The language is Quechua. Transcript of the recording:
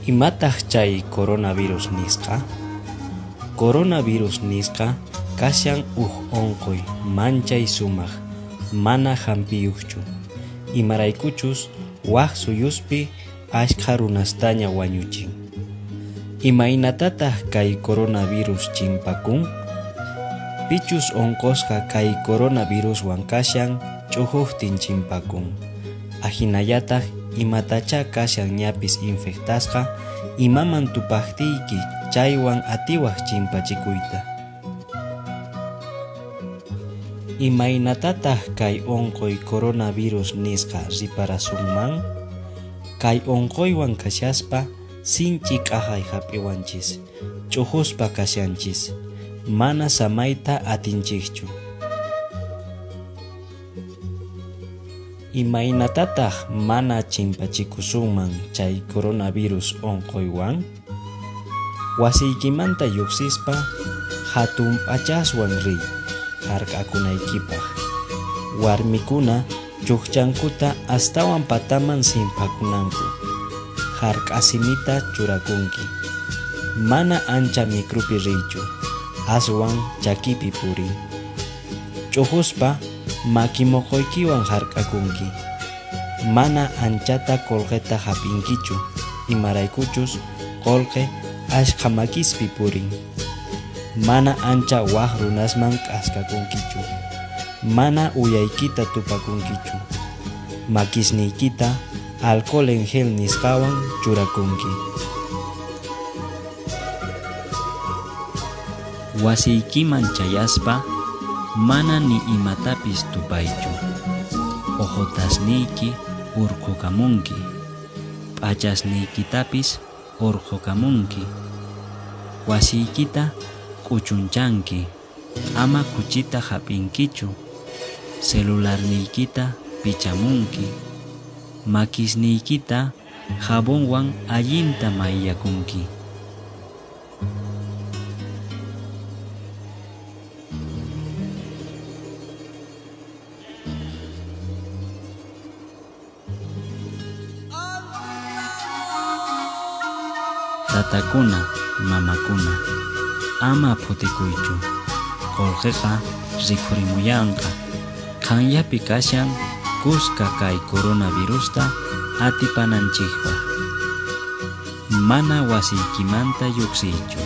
Imataq chay coronavirus nisqa? Coronavirus nisqa kashan uj unquy manchay sumaq, mana hampiyuqchu, imaraykuchus waq suyuspi ashkha runastaña wañuchin. Imaynatataq kay coronavirus chimpakun? Pichus unqusqa kay coronaviruswan kashan ch'ujuqtin chimpakun. Ahinallataq imatachá kashan ñapis infectasqa imaman tupaqtiyki chaywan atiwaq chimpachikuyta. Imaynatataq kay unquy coronavirus nisqa riparasunman? Kay unquywan kashaspa sinchi k'ajay hap'iwanchis, ch'ujuspa kashanchis, mana samayta atinchikchu. Imaynatataq mana chimpachikusunman chay coronavirus unquywan? Wasiykimanta lluqsispa hatun p'achaswan riy hark'akunaykipaq. Warmikuna chukchankuta astawan pataman simphakunanku. Hark'asimita churakunki. Mana ancha micropi riychu, aswan chakipi puriy. Ch'ujuspa maki moqoykiwan hark'akunki. Mana anchata qullqita hap'inkichu, imaraykuchus qullqi ashkha makispi purin. Mana ancha waq runasman k'askakunkichu. Mana uyaykita tupakunkichu. Makisniykita alcohol en gel nisqawan churakunki. Wasiykiman chayaspa mana ni imatapis tupaychu. Ojotasniyki urqhukamunki, p'achasniykitapis urqhukamunki. Wasiykita k'uchunchanki, ama khuchita hap'inkichu. Celularniykita pichamunki. Makisniykita jabonwan allinta mayllakunki. Tatakuna, mamakuna, ama phutikuychu. Qullqiqa rikhurimuyanqa. Qanllapi kashan kuska kay coronavirusta atipananchikpaq. Mana wasiykimanta lluqsiychu.